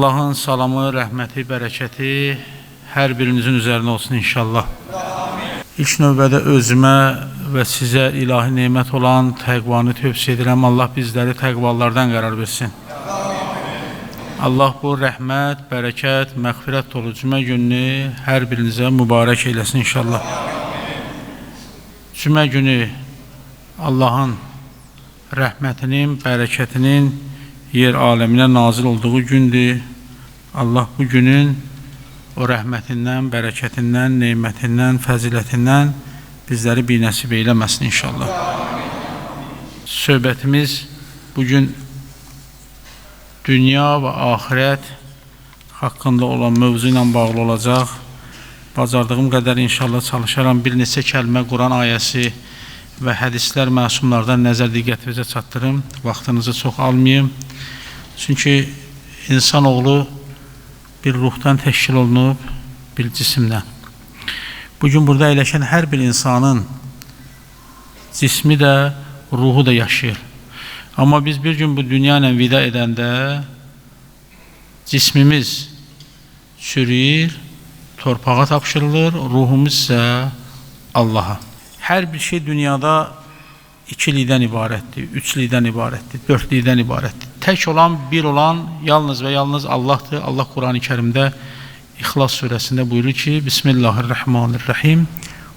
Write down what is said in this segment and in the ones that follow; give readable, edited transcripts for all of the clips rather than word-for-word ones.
Allahın salamı, rəhməti, bərəkəti hər birinizin üzərinə olsun inşallah. İlk növbədə özümə və sizə ilahi nemət olan təqvanı tövsiyə edirəm. Allah bizləri təqvalardan qərar versin. Allah bu rəhmət, bərəkət, məğfirət dolu cümə gününü hər birinizə mübarək eyləsin inşallah. Cümə günü Allahın rəhmətinin, bərəkətinin yer aləminə nazil olduğu gündür. Allah bu günün o rəhmətindən, bərəkətindən, nemətindən, fəzilətindən bizləri binəsib eyləməsin inşallah. Söhbətimiz bugün dünya və axirət haqqında olan mövzu ilə bağlı olacaq. Bacardığım qədər inşallah çalışaram bir neçə kəlmə Quran ayəsi və hədislər məsumlardan nəzər diqqətinizə çatdırım. Vaxtınızı çox almayım. Çünki insanoğlu bir ruhdan təşkil olunub, bir cisimdən. Bugün burada əyləşən hər bir insanın cismi də, ruhu da yaşayır. Amma biz bir gün bu dünya ilə vida edəndə cismimiz çürüyür, torpağa tapşırılır, ruhumuz isə Allaha. Hər bir şey dünyada ikilikdən ibarətdir, üçlükdən ibarətdir, dördlükdən ibarətdir. Tək olan, bir olan yalnız və yalnız Allahdır. Allah Qurani Kərimdə İxlas surəsində buyurur ki, Bismillahirrahmanirrahim.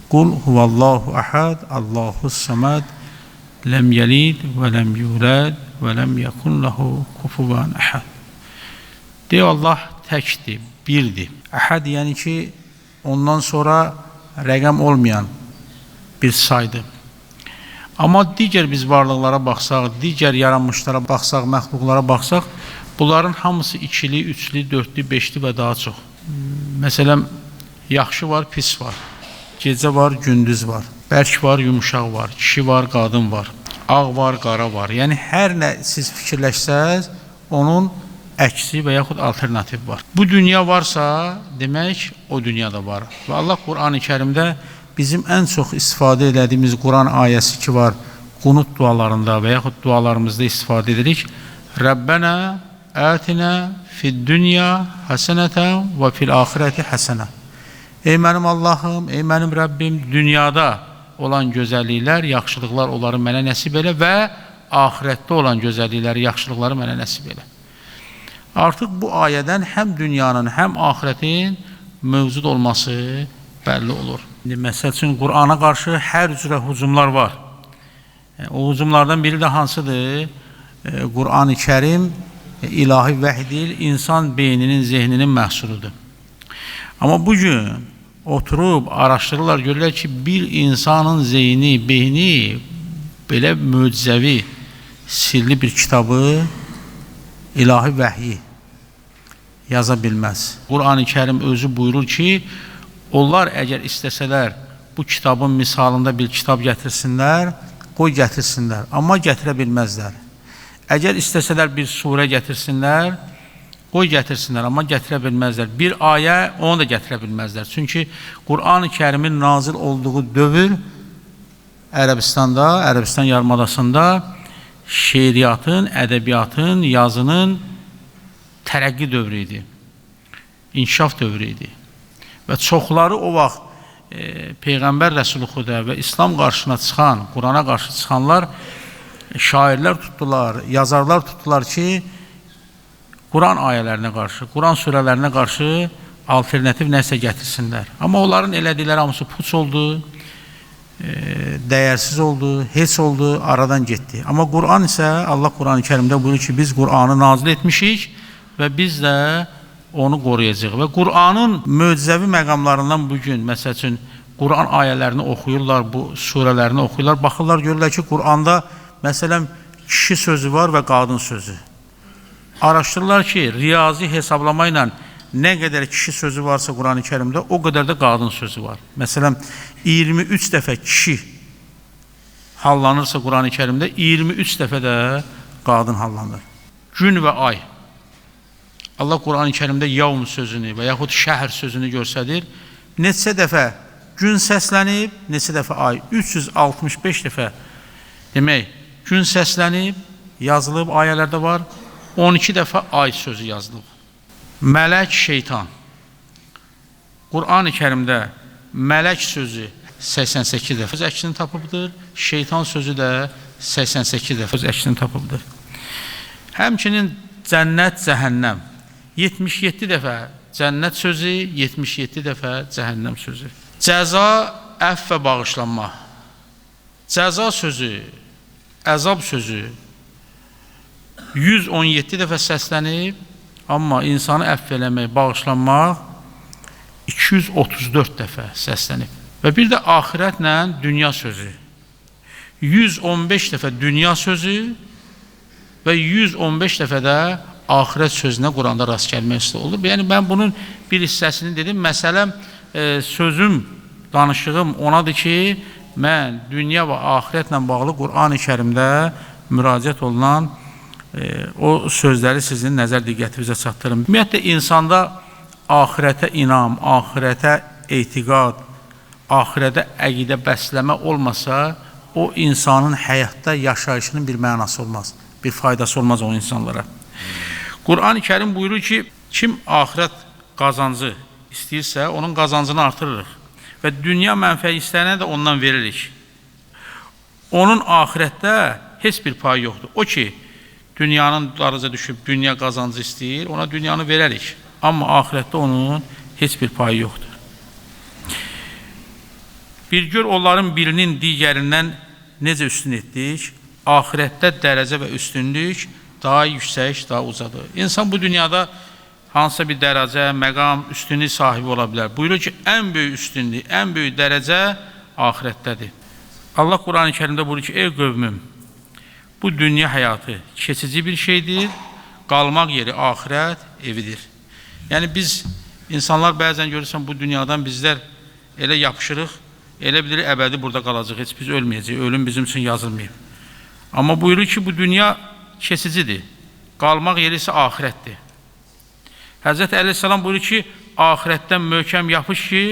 Qul huvallahu əhəd, Allahu səməd, ləm yəlid və ləm yulad və ləm yəkun ləhu kufuvan əhəd. Deyə Allah təkdir, birdir. Əhəd yəni ki, ondan sonra rəqəm olmayan bir saydır. Amma digər biz varlıqlara baxsaq, digər yaranmışlara baxsaq, məxluqlara baxsaq, bunların hamısı ikili, üçlü, dördlü, beşli və daha çox. Məsələn, yaxşı var, pis var. Gecə var, gündüz var. Bərk var, yumşaq var. Kişi var, qadın var. Ağ var, qara var. Yəni, hər nə siz fikirləşsəz, onun əksi və yaxud alternativ var. Bu dünya varsa, demək, o dünya da var. Və Allah Qurani Kərimdə bizim ən çox istifadə elədiyimiz Quran ayəsi ki var, qunut dualarında və yaxud dualarımızda istifadə edirik. Rəbbənə ətinə fid-dünya həsənətən və fil-axirəti həsənə. Ey mənim Allahım, ey mənim Rəbbim, dünyada olan gözəlliklər, yaxşılıqlar onları mənə nəsib elə və axirətdə olan gözəllikləri, yaxşılıqları mənə nəsib elə. Artıq bu ayədən həm dünyanın, həm axirətin mövcud olması bəlli olur. İndi, məsəl üçün, Qurana qarşı hər cürə hücumlar var. O hücumlardan biri də hansıdır? Qur'an-ı Kərim ilahi vəhy deyil, insan beyninin, zehninin məhsuludur. Amma bugün oturub araşdırırlar, görürlər ki, bir insanın zehni, beyni belə möcüzəvi, sirli bir kitabı, ilahi vəhyi yaza bilməz. Qur'an-ı Kərim özü buyurur ki, onlar əgər istəsələr bu kitabın misalında bir kitab gətirsinlər, qoy gətirsinlər, amma gətirə bilməzlər. Əgər istəsələr bir surə gətirsinlər, qoy gətirsinlər, amma gətirə bilməzlər. Bir ayə, onu da gətirə bilməzlər. Çünki Qur'an-ı Kərimin nazil olduğu dövr Ərəbistanda, Ərəbistan yarımadasında şeiriyyatın, ədəbiyyatın, yazının tərəqqi dövrü idi, inkişaf dövrü idi. Və çoxları o vaxt Peyğəmbər Rəsul-i Xuda və İslam qarşısına çıxan, Qurana qarşı çıxanlar şairlər tutdular, yazarlar tutdular ki, Quran ayələrinə qarşı, Quran surələrinə qarşı alternativ nəsə gətirsinlər. Amma onların elədikləri hamısı puç oldu, dəyərsiz oldu, heç oldu, aradan getdi. Amma Quran isə, Allah Quran-ı Kərimdə buyurur ki, biz Quranı nazil etmişik və biz də onu qoruyacaq. Və Qur'anın möcüzəvi məqamlarından bugün, məsəl üçün, Quran ayələrini oxuyurlar, bu surələrini oxuyurlar, baxırlar, görürlər ki, Qur'anda, məsələn, kişi sözü var və qadın sözü. Araşdırırlar ki, riyazi hesablama ilə nə qədər kişi sözü varsa Qur'an-ı Kərimdə, o qədər də qadın sözü var. Məsələn, 23 dəfə kişi hallanırsa Qur'an-ı Kərimdə, 23 dəfə də qadın hallanır. Gün və ay. Allah Qur'an-ı Kərimdə yavm sözünü və yaxud şəhr sözünü göstərir. Neçə dəfə gün səslənib, neçə dəfə ay? 365 dəfə demək, gün səslənib, yazılıb, ayələrdə var. 12 dəfə ay sözü yazılıb. Mələk, şeytan. Qur'an-ı Kərimdə mələk sözü 88 dəfə öz əksini tapıbdır, şeytan sözü də 88 dəfə öz əksini tapıbdır. Həmçinin cənnət, cəhənnəm. 77 dəfə cənnət sözü, 77 dəfə cəhənnəm sözü. Cəza, əfv və bağışlanma. Cəza sözü, əzab sözü 117 dəfə səslənib, amma insanı əfv eləmək, bağışlanmaq 234 dəfə səslənib. Və bir də axirətlə dünya sözü. 115 dəfə dünya sözü və 115 dəfə də axirət sözünə Quranda rast gəlmək olur. Yəni, mən bunun bir hissəsini dedim. Məsələm, sözüm, danışığım onadır ki, mən dünya və axirətlə bağlı Qur'an-ı Kərimdə müraciət olunan o sözləri sizin nəzər diqqətinizə çatdırım. Ümumiyyətlə, insanda axirətə inam, axirətə etiqad, axirətə əqidə bəsləmə olmasa, o insanın həyatda yaşayışının bir mənası olmaz, bir faydası olmaz o insanlara. Qur'an-ı Kərim buyurur ki, kim axirət qazancı istəyirsə, onun qazancını artırırıq və dünya mənfəyi istəyənə də ondan veririk. Onun axirətdə heç bir payı yoxdur. O ki, dünyanın darıca düşüb, dünya qazancı istəyir, ona dünyanı verərik. Amma axirətdə onun heç bir payı yoxdur. Bir gör onların birinin digərindən necə üstün etdik? Axirətdə dərəcə və üstünlük daha yüksək, daha ucadır. İnsan bu dünyada hansısa bir dərəcə, məqam, üstünlük sahibi ola bilər. Buyurur ki, ən böyük üstünlük, ən böyük dərəcə axirətdədir. Allah Qur'an-ı Kərimdə buyurur ki, ey qövmüm, bu dünya həyatı keçici bir şeydir, qalmaq yeri axirət evidir. Yəni biz, insanlar bəzən görürsən, bu dünyadan bizlər elə yapışırıq, elə bilirik, əbədi burada qalacaq, heç biz ölməyəcəyik, ölüm bizim üçün yazılmayıb. Amma buyurur ki, bu dünya keçicidir, qalmaq yeri isə axirətdir. Həzrət Əleyhisselam buyurur ki, axirətdən möhkəm yapış ki,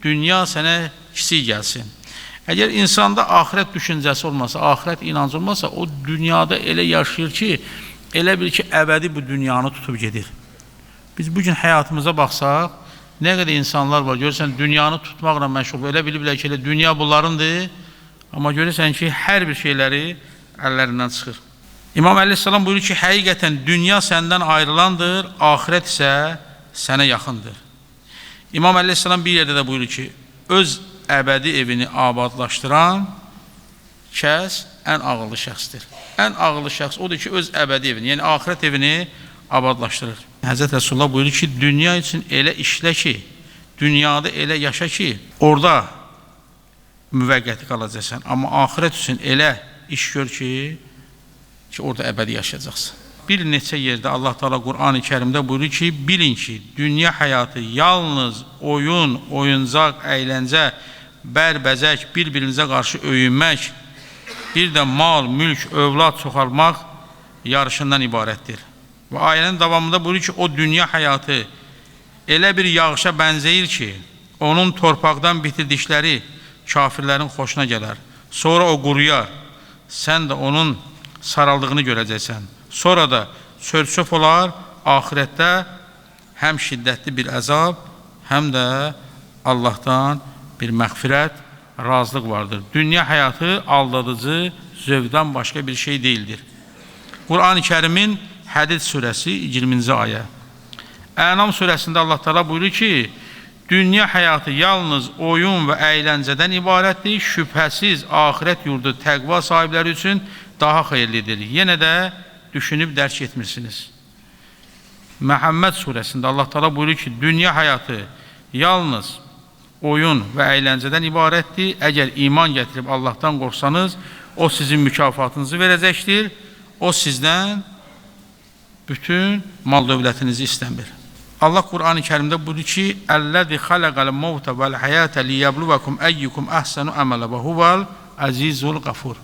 dünya sənə kiçik gəlsin. Əgər insanda axirət düşüncəsi olmasa, axirət inancı olmasa, o dünyada elə yaşayır ki, elə bil ki, əbədi bu dünyanı tutub gedir. Biz bugün həyatımıza baxsaq, nə qədər insanlar var, görürsən, dünyanı tutmaqla məşğul, elə biliblər ki, elə dünya bunlarındır, amma görürsən ki, hər bir şeyləri əllərindən çıxır. İmam Əleyhisselam buyurur ki, həqiqətən dünya səndən ayrılandır, axirət isə sənə yaxındır. İmam Əleyhisselam bir yerdə də buyurur ki, öz əbədi evini abadlaşdıran kəs ən ağıllı şəxsdir. Ən ağıllı şəxs odur ki, öz əbədi evini, yəni axirət evini abadlaşdırır. Həzrət Rəsulullah buyurur ki, dünya üçün elə işlə ki, dünyada elə yaşa ki, orada müvəqqəti qalacaqsan. Amma axirət üçün elə iş gör ki, orada əbədi yaşayacaqsan. Bir neçə yerdə Allah Teala Qur'an-ı Kərimdə buyurur ki, bilin ki, dünya həyatı yalnız oyun, oyuncaq, əyləncə, bərbəzək, bir-birinizə qarşı öyünmək, bir də mal, mülk, övlad çoxalmaq yarışından ibarətdir. Və ayənin davamında buyurur ki, o dünya həyatı elə bir yağışa bənzəyir ki, onun torpaqdan bitirdikləri kafirlərin xoşuna gələr. Sonra o quruyar, sən də onun saraldığını görəcəksən. Sonra da çör-çöp olar, axirətdə həm şiddətli bir əzab, həm də Allahdan bir məğfirət, razılıq vardır. Dünya həyatı aldadıcı zövqdən başqa bir şey deyildir. Qur'an-ı Kərimin Hədid surəsi 20-ci ayə. Ənam surəsində Allah Teala buyurur ki, dünya həyatı yalnız oyun və əyləncədən ibarətdir. Şübhəsiz axirət yurdu təqva sahibləri üçün daha xeyirlidir. Yenə də düşünüb dərk etmirsiniz. Məhəmməd surəsində Allah Teala buyurur ki, dünya həyatı yalnız oyun və əyləncədən ibarətdir. Əgər iman gətirib Allahdan qorxsanız, o sizin mükafatınızı verəcəkdir. O sizdən bütün mal dövlətinizi istəmir. Allah Qur'an-ı Kərimdə buyurur ki, Əlləzi xaləqəl mevtə vəl həyətə liyəbluvakum əyyukum əhsənu əmələ və huval əzizul qafur.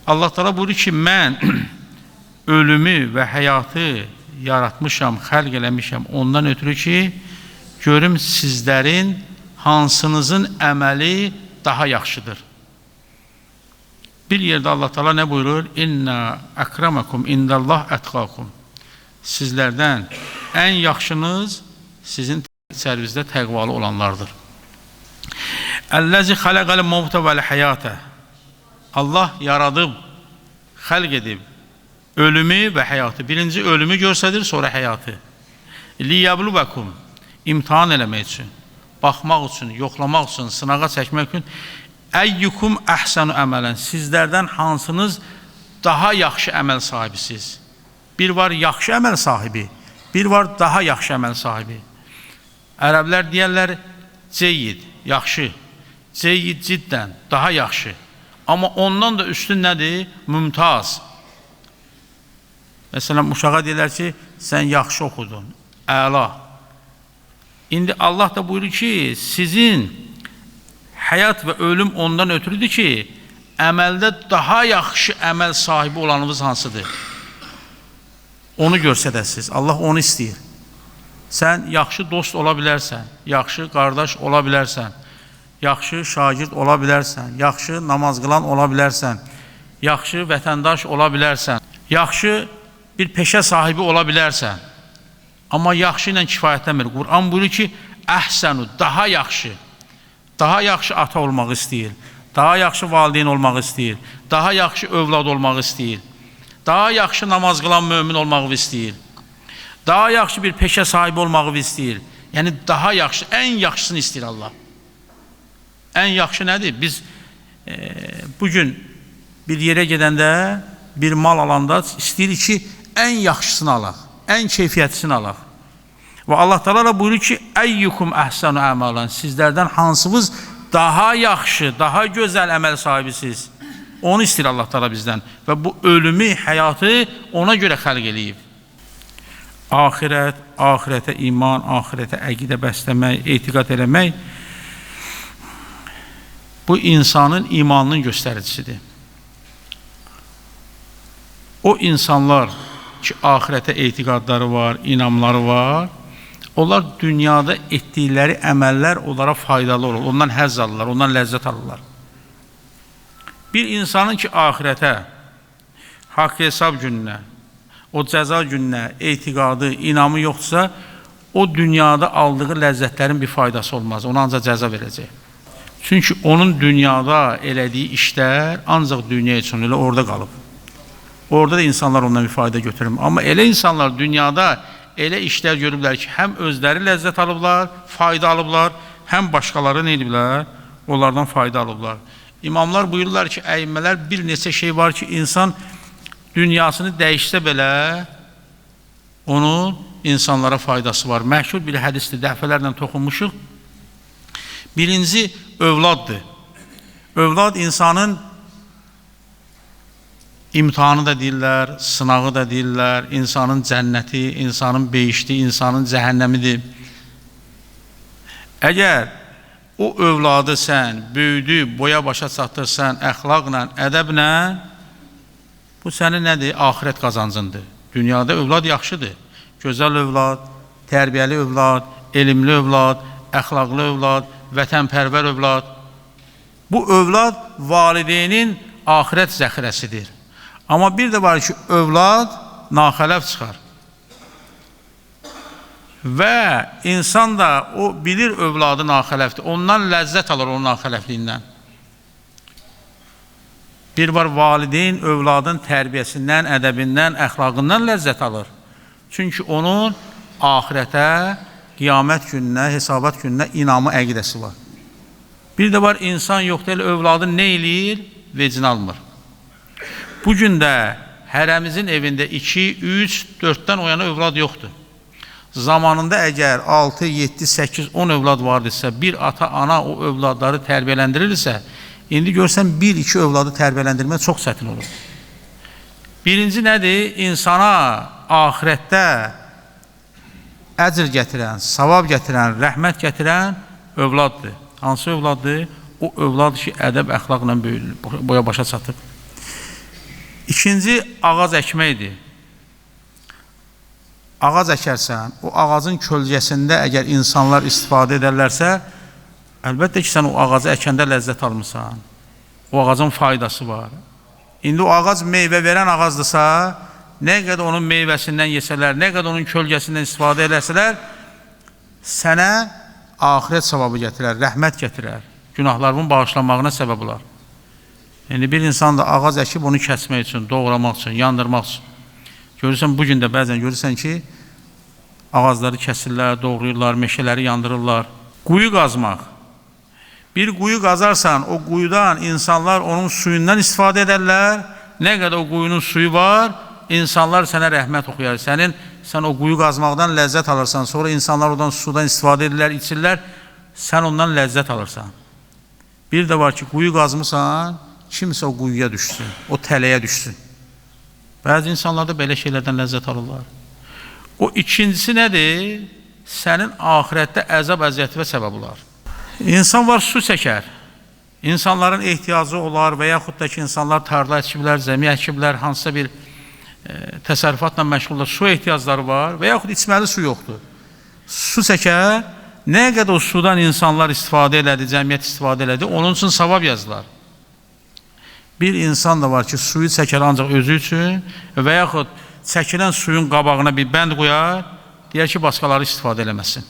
Allah Teala buyurur ki, mən ölümü və həyatı yaratmışam, xəlq eləmişəm ondan ötürü ki, görüm sizlərin hansınızın əməli daha yaxşıdır. Bir yerdə Allah Teala nə buyurur? İnna akramakum indallah etqakum. Sizlərdən Ən yaxşınız sizin içərinizdə təqvalı olanlardır. Əlləzi xələqəl mevtə vəl həyatə. Allah yaradıb, xəlq edib ölümü və həyatı. Birinci ölümü göstərir, sonra həyatı. Liyəblubəkum, imtahan eləmək üçün, baxmaq üçün, yoxlamaq üçün, sınağa çəkmək üçün. Əyyukum əhsənu əmələn, sizlərdən hansınız daha yaxşı əməl sahibisiz? Bir var yaxşı əməl sahibi, bir var daha yaxşı əməl sahibi. Ərəblər deyərlər ceyyid, yaxşı, ceyyid ciddən, daha yaxşı. Amma ondan da üstün nədir? Mümtaz. Məsələn, uşağa deyirlər ki, sən yaxşı oxudun, əla. İndi Allah da buyurur ki, sizin həyat və ölüm ondan ötürüdür ki, əməldə daha yaxşı əməl sahibi olanınız hansıdır? Onu göstərəsiniz. Allah onu istəyir. Sən yaxşı dost ola bilərsən, yaxşı qardaş ola bilərsən, yaxşı şagird ola bilərsən, yaxşı namaz qılan ola bilərsən, yaxşı vətəndaş ola bilərsən, yaxşı bir peşə sahibi ola bilərsən. Amma yaxşı ilə kifayətlənmir. Quran buyurur ki, əhsənu, daha yaxşı, daha yaxşı ata olmaq istəyir, daha yaxşı valideyn olmaq istəyir, daha yaxşı övlad olmaq istəyir, daha yaxşı namaz qılan mömin olmaq istəyir, daha yaxşı bir peşə sahibi olmağı istəyir. Yəni daha yaxşı, ən yaxşısını istəyir Allah. Ən yaxşı nədir? Biz bugün bir yerə gedəndə, bir mal alanda istəyirik ki, ən yaxşısını alaq, ən keyfiyyətlisini alaq. Və Allah Teala buyurur ki, əyyukum əhsənu əməlan, sizlərdən hansınız daha yaxşı, daha gözəl əməl sahibisiz? Onu istəyir Allah Teala bizdən və bu ölümü, həyatı ona görə xəlq eləyib. Axirət, axirətə iman, axirətə əqidə bəsləmək, etiqad eləmək bu insanın imanının göstəricisidir. O insanlar ki, axirətə etiqadları var, inamları var, onlar dünyada etdikləri əməllər onlara faydalı olur, ondan həzz alırlar, ondan ləzzət alırlar. Bir insanın ki, axirətə, haqq hesab gününə, o cəza gününə etiqadı, inamı yoxdursa, o dünyada aldığı ləzzətlərin bir faydası olmaz, ona ancaq cəza verəcək. Çünki onun dünyada elədiyi işlər ancaq dünya üçün elə orada qalıb. Orada da insanlar ondan bir fayda götürür. Amma elə insanlar dünyada elə işlər görüblər ki, həm özləri ləzzət alıblar, fayda alıblar, həm başqaları nə ediblər, onlardan fayda alıblar. İmamlar buyururlar ki, əyimmələr bir neçə şey var ki, insan dünyasını dəyişsə belə, onun insanlara faydası var. Məşhur bir hədisdir, dəfələrlə toxunmuşuq. Birinci, övladdır. Övlad insanın imtihanı da deyirlər, sınağı da deyirlər, insanın cənnəti, insanın beyişti, insanın cəhənnəmidir. Əgər o övladı sən böyüdü, boya başa çatdırsan, əxlaqla, ədəblə, bu sənin nədir? Axirət qazancındır. Dünyada övlad yaxşıdır. Gözəl övlad, tərbiyəli övlad, elmli övlad, əxlaqlı övlad, vətənpərvər övlad. Bu övlad valideynin axirət zəxirəsidir. Amma bir də var ki, övlad naxələf çıxar. Və insan da o bilir övladı naxələfdir. Ondan ləzzət alır onun naxələfliyindən. Bir var valideyn övladın tərbiyəsindən, ədəbindən, əxlaqından ləzzət alır. Çünki onun axirətə, qiyamət gününə, hesabat gününə inamı, əqidəsi var. Bir də var insan yoxdur, elə övladı nə eləyir? Vecini almır. Bugün də hərəmizin evində 2, 3, 4-dən o yana övlad yoxdur. Zamanında əgər 6, 7, 8, 10 övlad vardısa, bir ata, ana o övladları tərbiyələndirirsə, indi görsən 1-2 övladı tərbiyələndirmək çox çətin olur. Birinci nədir? İnsana axirətdə əcr gətirən, savab gətirən, rəhmət gətirən övladdır. Hansı övladdır? O övlad ki, ədəb, əxlaqla böyüdülür, boya başa çatıb. İkinci, ağac əkməkdir. Ağac əkərsən, o ağacın kölgəsində əgər insanlar istifadə edərlərsə, əlbəttə ki, sən o ağacı əkəndə ləzzət almısan. O ağacın faydası var. İndi o ağac meyvə verən ağacdırsa, nə qədər onun meyvəsindən yesələr, nə qədər onun kölgəsindən istifadə eləsələr, sənə axirət savabı gətirər, rəhmət gətirər, günahlarının bağışlanmağına səbəb olar. Yəni, bir insan da ağac əkib onu kəsmək üçün, doğramaq üçün, yandırmaq üçün. Görürsən, bugün də bəzən görürsən ki, ağacları kəsirlər, doğrayırlar, meşələri yandırırlar. Quyu qazmaq. Bir quyu qazarsan, o quyudan insanlar onun suyundan istifadə edərlər. Nə qədər o quyunun suyu var, insanlar sənə rəhmət oxuyar. Sən o quyu qazmaqdan ləzzət alırsan. Sonra insanlar oradan sudan istifadə edirlər, içirlər. Sən ondan ləzzət alırsan. Bir də var ki, quyu qazmısan, kimsə o quyuya düşsün, o tələyə düşsün. Bəzi insanlar da belə şeylərdən ləzzət alırlar. O ikincisi nədir? Sənin axirətdə əzab əziyyətinə səbəb olar. İnsan var, su çəkər. İnsanların ehtiyacı olar və yaxud da ki, insanlar tarla əkiblər, zəmi əkiblər, hansısa bir təsərrüfatla məşğuldurlar, su ehtiyacları var və yaxud içməli su yoxdur. Su çəkər, nə qədər o sudan insanlar istifadə elədi, cəmiyyət istifadə elədi, onun üçün savab yazılar. Bir insan da var ki, suyu çəkər ancaq özü üçün və yaxud çəkilən suyun qabağına bir bənd qoyar, deyər ki, başqaları istifadə eləməsin.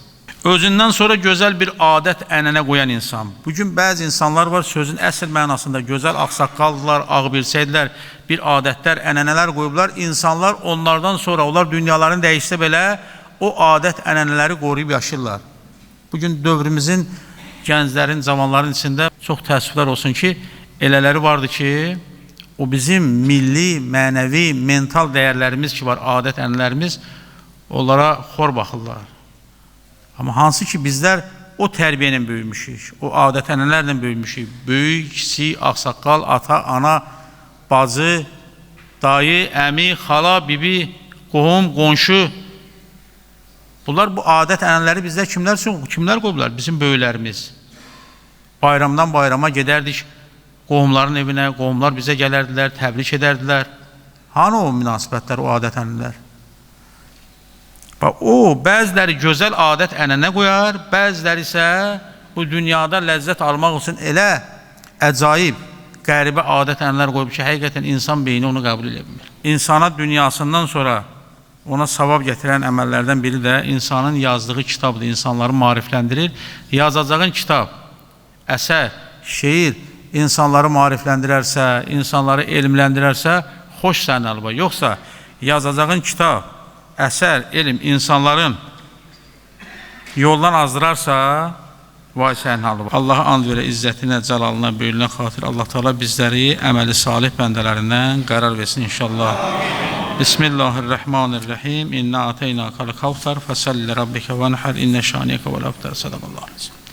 Özündən sonra gözəl bir adət, ənənə qoyan insan. Bugün bəzi insanlar var, sözün əsl mənasında gözəl ağsaqqaldılar, ağbirçəkdilər, bir adətlər, ənənələr qoyublar. İnsanlar onlardan sonra, onlar dünyaların dəyişsə belə o adət, ənənələri qoruyub yaşayırlar. Bugün dövrümüzün gənclərin, cavanların içində çox təəssüflər olsun ki, elələri vardı ki, o bizim milli, mənəvi, mental dəyərlərimiz ki var, adət, ənənələrimiz, onlara xor baxırlar. Amma hansı ki bizlər o tərbiyə ilə böyümüşük, o adət ənənələrlə böyümüşük. Böyük, kiçik, ağsaqqal, ata, ana, bacı, dayı, əmi, xala, bibi, qohum, qonşu. Bunlar bu adət ənənələri bizdə kimlər üçün, kimlər qoyublar? Bizim böyüklərimiz. Bayramdan bayrama gedərdik qohumların evinə, qohumlar bizə gələrdilər, təbrik edərdilər. Hanı o münasibətlər, o adət ənənələr? O, bəziləri gözəl adət ənənə qoyar, bəziləri isə bu dünyada ləzzət almaq üçün elə əcaib, qəribə adət ənənələr qoyub ki, həqiqətən insan beyni onu qəbul edə bilmir. İnsana dünyasından sonra ona savab gətirən əməllərdən biri də insanın yazdığı kitabdır, insanları maarifləndirir. Yazacağın kitab, əsər, şeir insanları maarifləndirərsə, insanları elmləndirərsə, xoş sənin alba. Yoxsa yazacağın kitab, əsər, elm insanların yoldan azdırarsa, vay sənin halı. Allaha and verə izzətinə, cəlalına, böyüklüyünə xatir Allah Teala bizləri əməli salih bəndələrindən qərar versin inşallah. Bismillahirrahmanirrahim. İnna ateynakal kavsar fesalli rabbike venhar inne şaniyeke vel abtar. Sadaqallahu aleyhi.